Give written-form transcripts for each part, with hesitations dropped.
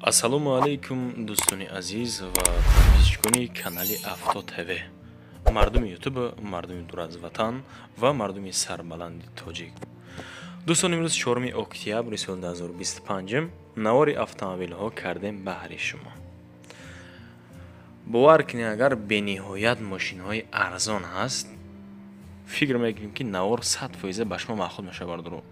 Ассалому алайкум, дӯстони азиз ва подписчикони канали Авто ТВ, мардуми Ютуб, мардуми дур аз ватан ва мардуми сарбаланди тоҷик. Дӯстон, имрӯз 4 октябри соли 2025 навори автомобилҳо кардем баҳри шумо. Бовар кунед, агар бениҳоят мошинҳои арзон ҳаст, фикр мекунем, ки навор 100% ба шумо маъқул мешавад. Бардоро,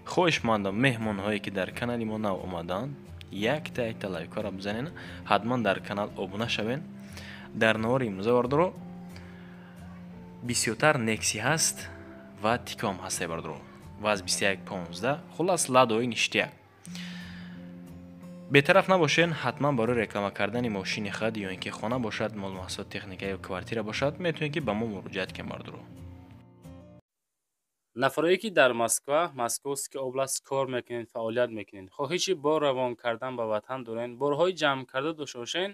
хоҳишмандам, меҳмонҳое, ки дар канали мо нав омаданд, якта якта лайкҳоро бизанед, ҳатман дар канал обуна шавед. Дар навори имрӯза, бардоро, бисёртар Некси ҳаст ва Тиком ҳасте, бардоро, ВАЗ 2115, хуллас, Ладои ништяк. Бетараф набошен, ҳатман барои реклама кардани мошини худ ё ин ки хона бошад, молмаҳсулот, техника ё квартира бошад, метавонед, ки ба мо муроҷиат кунед, бардоро. Нафарое, ки дар Москва, Московский область кор мекунед, фаъолият мекунед, хоҳиши бор равон кардан ба ватан доред, борҳои ҷамъкарда дошта бошед,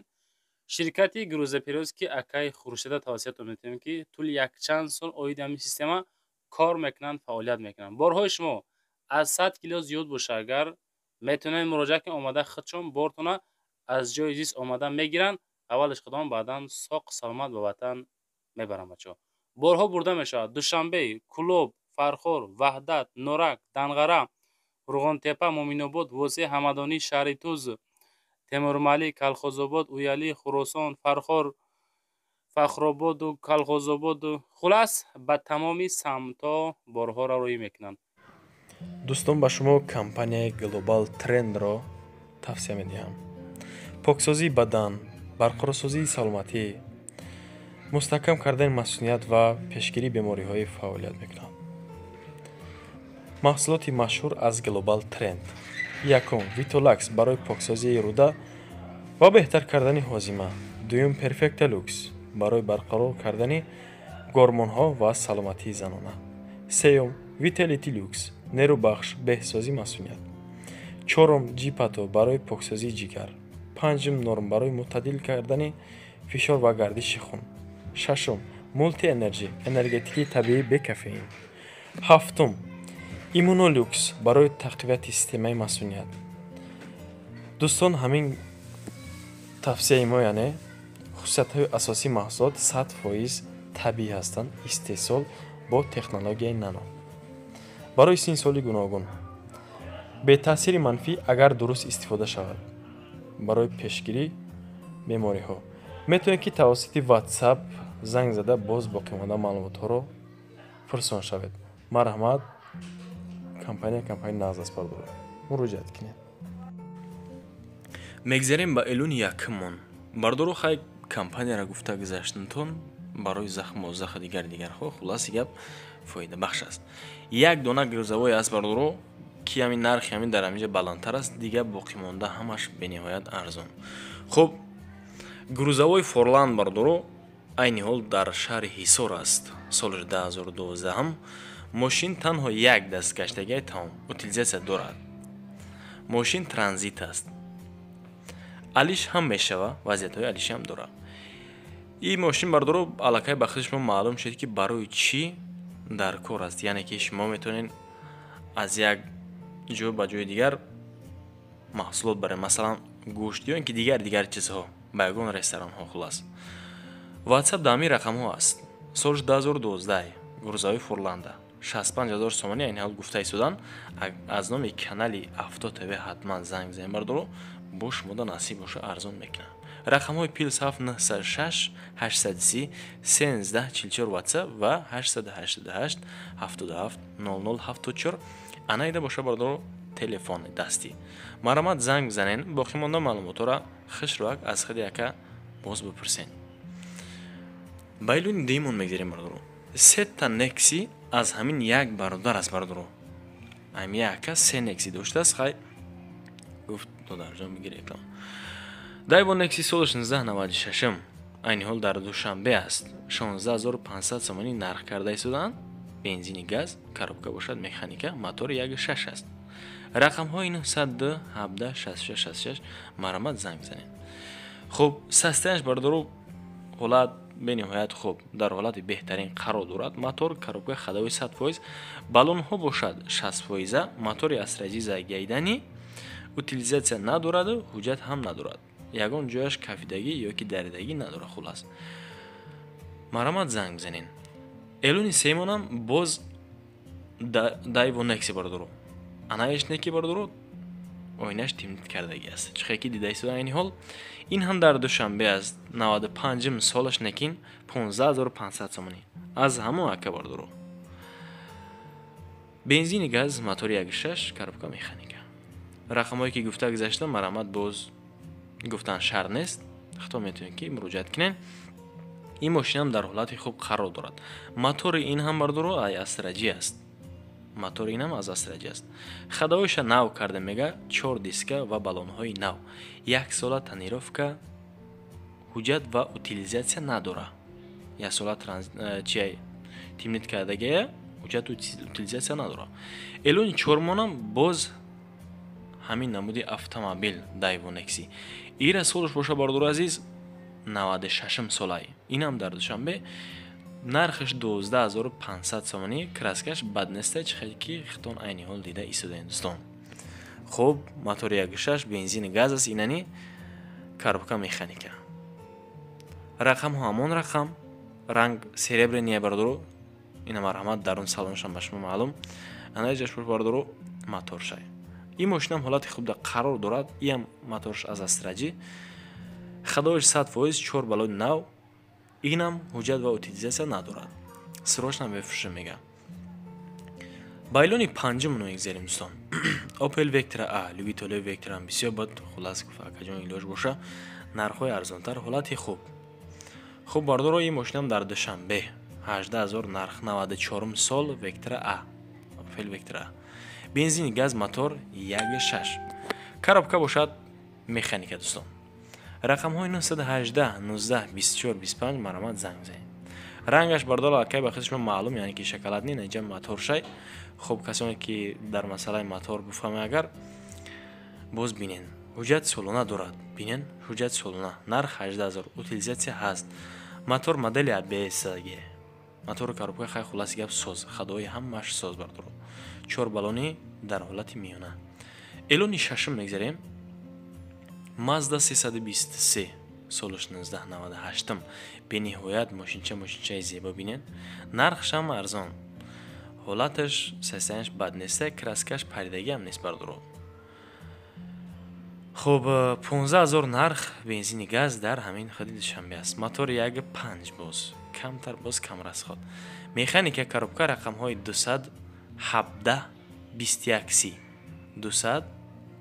ширкати грузоперевозки акаи Хуршеда тавсиятон метавонем, ки тӯли якчанд сол оиди ҳамин система кор мекунанд, фаъолият мекунанд. Борҳои шумо аз 100 кило зиёд боша агар, метавонед муроҷиат кунед, омада худшон бортона аз ҷои зист омада мегиранд, аввалаш худон, баъдан соқ саломат ба ватан мебаранд. Бачаҳо, борҳо бурда мешавад Душанбе, Кӯлоб, Фархор, Ваҳдат, Норак, Данғара, Қурғонтеппа, Муъминобод, Восеъ, Ҳамадонӣ, Шаҳритуз, Темурмалик, Калхозобод, Уялӣ, Хуросон, Фархор, Фахрободу Калхозободу, хуллас, ба тамоми самтҳо борҳоро роҳӣ мекунанд. Дӯстон, ба шумо компанияи Глобал Трендро тавсия медиҳам. Поксозии бадан, барқарорсозии саломатӣ, мустаҳкам кардани масуният ва пешгирии бемориҳои фаъолият мекунад. Маҳсулоти машҳур аз Глобал Тренд: якум, Витолакс барои поксозии рӯда ва беҳтар кардани ҳозима; дуюм, Перфекта Люкс барои барқарор кардани гормонҳо ва саломатии занона; сеюм, Виталити Люкс, нерӯбахш, беҳсозии масуният; чорум, Ҷипато барои поксозии ҷигар; панҷум, Норм барои мӯътадил кардани фишор ва гардиши хун; шашум, Мулти Энерҷи, энергетикии табиӣ бе кофеин; ҳафтум, Иммунолюкс барои тақвияти системаи масуният. Дӯстон, ҳамин тавсияи мо, яъне хусусиятҳои асосии маҳсулот 100% табиӣ ҳастанд, истеҳсол бо технологияи нано, барои синни соли гуногун, бетаъсири манфӣ, агар дуруст истифода шавад, барои пешгирии бемориҳо. Метавонед, ки тавассути WhatsApp занг зада, боз боқимонда маълумотҳоро пурсон шавед. Марҳамат, компания компания нағз аст, бардор, муроҷиат кунед. Мегзарем ба эълони якуммон, бардору. Хай, компанияро гуфта гузаштантон, барои захму заха, дигар дигарҳо, хулласи гап, фоидабахш аст. Як дона грузовой аст, бардоро, ки ҳамин нархи ҳамин дар ҳаминҷа баландтар аст, дигар боқимонда ҳамаш бениҳоят арзон. Хуб, грузовой Форланд, бардоро, айни ҳол дар шаҳри Ҳисор аст, соли 2012. Мошин танҳо як даст гаштагиай, тамом, утилизация дорад. Мошин транзит аст, алиш ҳам мешава, вазъиятҳои алишиам дорад ин мошин. Бардоро, аллакай ба худи шумо маълум шуд, ки барои чӣ дар кор аст, яъне ки шумо метавонед аз як ҷо ба ҷои дигар маҳсулот баред, масалан, гӯшт ё ин ки дигар дигар чизҳо ба ягон ресторанҳо. Хуллас, WhatsApp дар ҳамин рақамҳо аст. Соли 2012, грузовой Форланда, 65 ҳазор сомонӣ айни ҳол гуфта истодан. Аз номи канали Авто ТВ ҳатман занг бизанед, бардоро, бо шумода насиб боша, арзон мекунам. Рақамҳои +7 906 830 13 44 WhatsApp ва 888 77 00 74 анаида боша, бардоро, телефони дастӣ. Марҳамат, занг бизанед, боқимонда маълумотҳоро хушрӯак аз худи ака боз бипурсед. Ба эълони дуюмон мегзарем, бардоро. Сета Некси аз ҳамин як бародар аст, бардоро. Ҳамин як ака се Некси доштааст. Хай, гуфт: «Додарҷон, бигир реклама». Дайво Некси соли 1696, айни ҳол дар Душанбе аст, 16 500 сомонӣ нарх карда истодаанд. Бензини газ, коробка бошад механика, мотори 1,6 аст. Рақамҳои 902 17 66 66, марҳамат, занг бизанед. Хуб, состояние ш, бардоро, ҳолат бениҳоят хуб, дар ҳолати беҳтарин қарор дорад. Мотор, коробка ходовой 100%, баллонҳо бошад 60 фоиза, мотори Астра Гайдани. Утилизация надораду, ҳуҷҷат ҳам надорад. Ягон ҷояш кафидагӣ ё ки даридагӣ надорад, хулас. Марҳамат, занг бизанед. Эълони сеюмонам боз Дайво Некси, бародаро. Анаеш неки, бародаро, оинаш тимдид кардагӣ аст. Чихе ки дида истода айни ҳол. Ин ҳам дар Душанбе аст. 95 солаш, некин 15 500 сомонӣ. Аз ҳамон ака, бародаро. Бензини газ, мотори 1.6, коробка механика. Рақамҳое ки гуфта гузашта, марҳамат, боз гуфтан шарт нест. Хато метавонед ки муроҷиат кунед. Ин мошинам дар ҳолати хуб қарор дорад. Мотори ин ҳам, бародаро, ай Астра Ҷи аст. Мотори ин ҳам аз Астра Ҷи аст. Ходовойша нав карда мега, чор диска ва баллонҳои нав. Як сола тонировка, ҳуҷҷат ва утилизация надора. Як сола чия тимнит кардагия, ҳуҷҷат, утилизация надора. Эълони чормонам боз ҳамин намуди автомобил Дайво Некси. Ира солаш боша, бародари азиз, 96 солай. Инам дар Душанбе, нархаш 12 500 сомонӣ. Краскаш бад неста, чихел ки хитон айни ҳол дида истодаем, дӯстон. Хуб, мотори 1.6, бензини газ аст инани, коробка механика. Рақамҳо ҳамон рақам, ранг серебряный, бародаро. Ина, марҳамат, дарун салоншам ба шумо маълум. Анаи ҷаш, бародаро, моторшай. Ин мошинам ҳолати хубда қарор дорад. Иам моторш аз Астра Ҷи, ходовойш 100%, чор баллони нав. Инам ҳуҷҷат ва утилизация надорад. Срочно мефурӯшем мега. Ба эълони панҷумро мегзарем, дӯстон. Опел Вектра А, любителои Вектрам бисёр бад. Хулас, гуфт акаҷон, илоҷ боша, нархҳои арзонтар, ҳолати хуб. Хуб, бародаро, ин мошинам дар Душанбе, 18 000 нарх, 94 сол, Вектра А, Опел Вектра А, бензини газ, мотор 1.6, коробка бошад механика, дӯстон. Рақамҳои 918 19 24 25, марҳамат, занг бизанед. Рангаш, бародаро, аллакай ба хиси шумо маълум, яъне ки шоколадный. Наҷа моторшай. Хуб, касоне ки дар масъалаи мотор бифаҳмед, агар боз бинен, ҳуҷҷат солона дорад. Бинен, ҳуҷҷат солона, нарх 18 000, утилизация ҳаст. Мотор модели АБСГ, мотору коробка, хай, хулоси гап, соз, ходовой ҳамааш соз, бародаро, чор баллони дар ҳолати миёна. Эълони шашум мегзарем. Мазда 323, солаш 1998. Бениҳоят мошинча, мошинчаи зебо, бинед. Нархшам арзон, ҳолаташ, состоянияш бад неста, краскаш паридагиам нест, бародаро. Хуб, 15 000 нарх, бензини газ, дар ҳамин худи Душанбе аст. Мотори 1.5, боз камтар, боз камрасход, механика, коробка. Рақамҳои 217 21 30, 217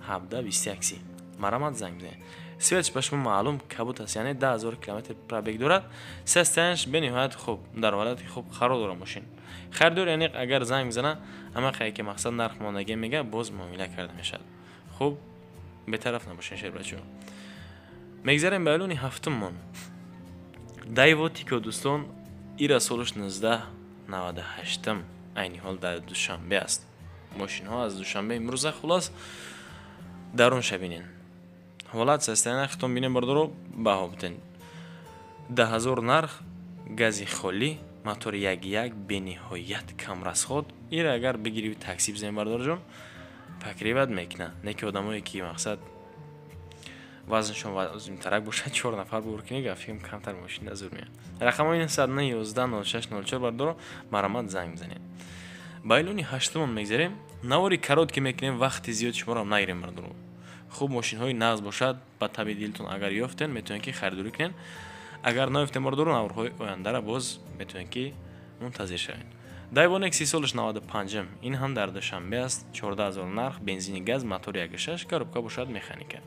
21 30, марҳамат, занг бизанед. Цветш ба шумо маълум, кабуд аст, яъне 10 000 километр пробег дорад. Состоянияш бениҳоят хуб, дар ҳолати хуб қарор дорад мошин. Харидор, яъне агар занг бизана, ҳама ки мақсад нарх мондагӣ мега, боз муомила карда мешавад. Хуб, бетараф набошен, шербачо. Мегзарем ба эълони ҳафтуммон. Дайво Тико, дӯстон, ира солаш 1998, айни ҳол дар Душанбе аст. Мошинҳо аз Душанбе имрӯза. Хулос, дарунша бинен, ҳолат, состояния хитон бинен, бародаро, баҳо битен. 10 000 нарх, гази холӣ, мотори 1.1, бениҳоят камрасход. Ира агар бигирӣ, такси бизанӣ, бародарҷон, покрывать мекуна. Не ки одамое ки мақсад вазншон вазмтарак бошад, чор нафар бур кунӣ, гафикм камтар мошина зур меяд. Рақамҳои 911 06 04, бародаро, марҳамат, занг бизанед. Ба эълони ҳаштумон мегзарем. Навори короткий мекунем, вақти зиёд шуморо нагирем, бародаро. Хуб, мошинҳои нағз бошад, ба таби дилтон агар ёфтен, метавонед ки харидорӣ кунед. Агар наёфтем, бародаро, наворҳои ояндара боз метавонед ки мунтазир шавед. Дайво Некси, солаш 95, ин ҳам дар Душанбе аст. 14 000 нарх, бензини газ, мотори 1.6, коробка бошад механика.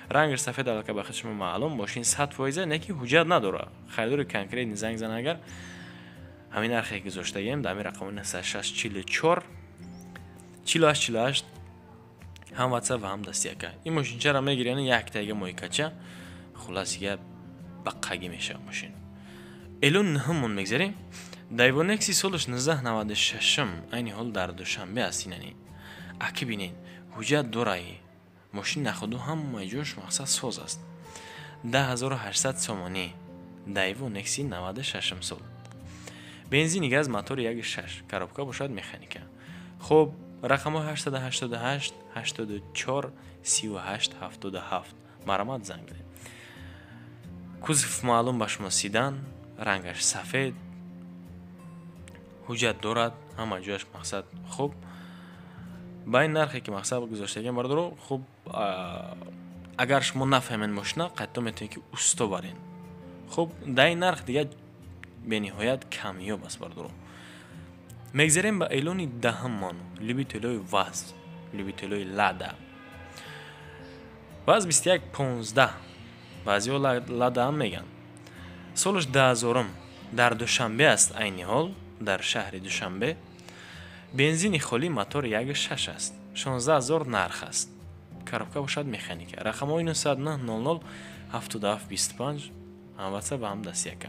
Рангаш сафед, аллакай ба худи шумо маълум. Мошин 100%, не ки ҳуҷҷат надорад. Харидори конкретный занг зана, агар ҳамин нархе гузоштагием, дар ҳамин рақами 96 44 48 48, ҳам WhatsApp ва ҳам дастияка. Ин мошинчаро мегири, яъне яктайга моикача, хулоси гап, баққагӣ мешавад мошин. Эълони нуҳуммон мегзарем. Дайво Некси, солаш 1996, айни ҳол дар Душанбе аст. Инани аки бинед, ҳуҷҷат дораи мошин, на ходу ҳамаи ҷош мақсад соз аст. 10 800 сомонӣ, Дайво Некси, 96 сол, бензини газ, мотори 1.6, коробка бошад механика. Хуб. Рақамҳо 888 84 38 77. Марҳамат, занг бизанед. Кузов маълум ба шумо, седан, рангаш сафед, ҳуҷҷат дорад, ҳама ҷояш мақсад хуб. Ба ин нархе ки мақсад гузоштагиам, бародаро, хуб, агар шумо нафаҳмед мошина, қайто метавонед, ки усто барен. Хуб, дар ин нарх дига бениҳоят камёб аст, бародаро. Мегзарем ба эълони даҳаммон. Любителои ВАЗ, любителои Лада. ВАЗ 2115, баъзеҳо Лада ҳам мегӯянд. Солаш 2000-ум, дар Душанбе аст, айни ҳол дар шаҳри Душанбе. Бензини холӣ, мотор 1,6 аст. 16 000 нарх аст. Коробка бошад механика. Рақамҳои 909 00 77 25, ҳам WhatsApp ва ҳам дастияка.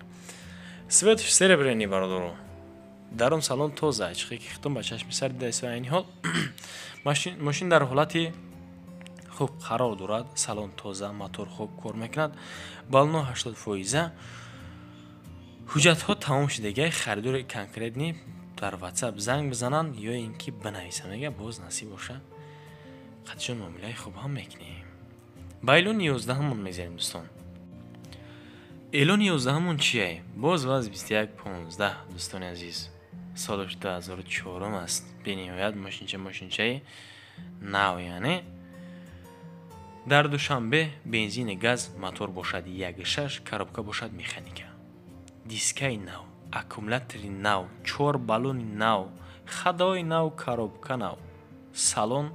Цвет серебряный, бародаро. Дарун салон тоза, чихе ки хитон ба чашми сар дидаест. Айни ҳол мошин дар ҳолати хуб қарор дорад. Салон тоза, мотор хуб кор мекунад, баллоно 80 фоиза, ҳуҷҷатҳо тамом шудагиай. Харидори конкретный дар WhatsApp занг бизананд ё ин ки бинависанд, мега, боз насиб боша, қатишон муомилаи хуб ҳам мекунем. Ба эълони 11-ҳамон мезанем, дӯстон. Эълони 11-ҳамон чие? Боз ВАЗ 2115, дӯстони азиз. Солаш 2004 аст. Бениҳоят мошинча мошинчаи нав, яъне дар Душанбе, бензини газ, мотор бошад 1,6, коробка бошад механика, дискаи нав, аккумулятори нав, чор баллони нав, ходовои нав, коробка нав, салон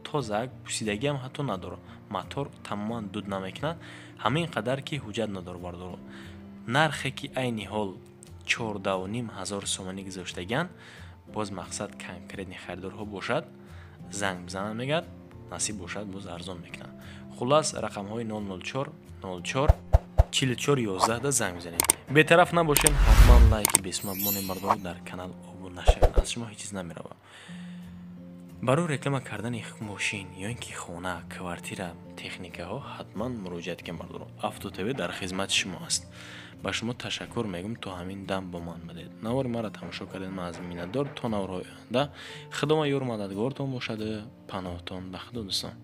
тоза, пусидагиам ҳатто надорад. Мотор тамоман дуд намекунад, ҳамин қадар ки ҳуҷҷат надорад, бардоро. Нархе ки айни ҳол 14 500 сомонӣ гузоштагианд, боз мақсад конкретный харидорҳо бошад, занг бизананд, мегӯяд, насиб бошад, боз арзон мекунанд. Хуллас, рақамҳои 004 04 44 11 да занг бизанед. Бетараф набошед, ҳатман лайки бесума бимонед, бардоро, дар канал обуна шавед, аз шумо ҳеҷ чиз намеравад. Барои реклама кардани мошин ё ин ки хона, квартира, техникаҳо ҳатман муроҷиат кунед, бардоро. Авто ТВ дар хизмати шумо аст. Ба шумо ташаккур мегӯм, то ҳамин дам бо ман будед, навори маро тамошо кардед. Ман аз миннатдор. То наворҳои оянда Худованд ёру мададгортон бошаду паноҳтон ба Худо, дӯстон.